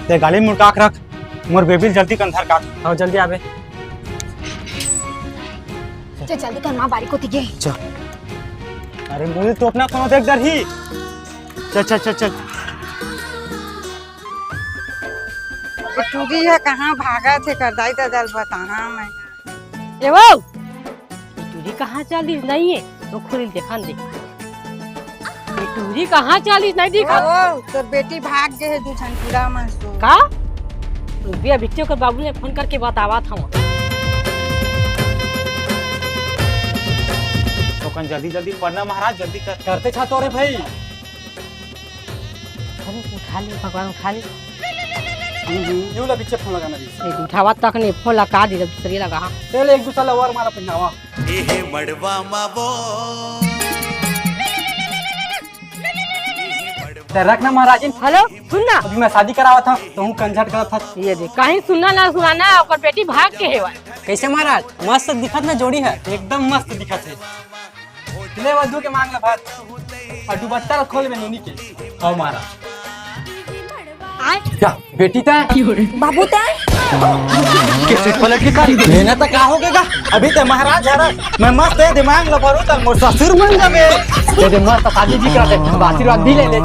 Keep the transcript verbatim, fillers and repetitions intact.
ते गाड़ी मुड़का के रख, मोर बेबी ल जल्दी कंधर का। हाँ, जल्दी आबे। चल, जल्दी कर, माँ बारी कोती गे। चल। अरे, मुड़ी तोपना कोनो देख डरही। चल, चल, चल, चल। ए टूरी ह कहाँ भागत हे, कर दाई ददा ल बताना मैं। ए वो, ए टूरी कहाँ चलिस? नहीं है तो खुल देखन दे। ए टूरी कहाँ चलिस? नहीं दिखा। ओ, तोर बेटी भाग गे हे दू झन टूरा मन सो। का? रुक बे, अभी ओकर बाबू ले फोन करके बतावत हूँ। तो कन जल्दी जल्दी पढ़ना महाराज, जल्दी कर। करते छा तोरे भाई। अरे, उठा ले भगवान, उठा ले। हम्म, हम्म, यू ला पीछे फोन लगाना दीस। ए, उठावा तक नहीं, फोन लगा दी, जब दूसरी लगा। हाँ। चल, एक दूसरा ला और माला पहनावा। एहे मड़वा मा वो। ते रख ना महाराजिन। हेलो, सुन ना। अभी मैं शादी करावत हूँ, तो हूँ कंझट करत हस। ये देख, कहीं सुनना ना सुनाना, ओकर बेटी भाग के हेवय। कैसे महाराज? मस्त दिखत ना जोड़ी है। एकदम मस्त दिखत है। ले वो दू के मांग ले भात। और दुपट्टा ला खोल बे नोनी के। आओ महाराज। क्या? बेटी तय? बाबू तय? के सीट पलट के कर। लेना तो का हो गया? अभी तो महाराज हरा। मैं मस्त है, दिमाग ला भरू तक मोर ससुर मन जाबे। ये दे मस्त शादी भी कर दे, आशीर्वाद भी ले ले।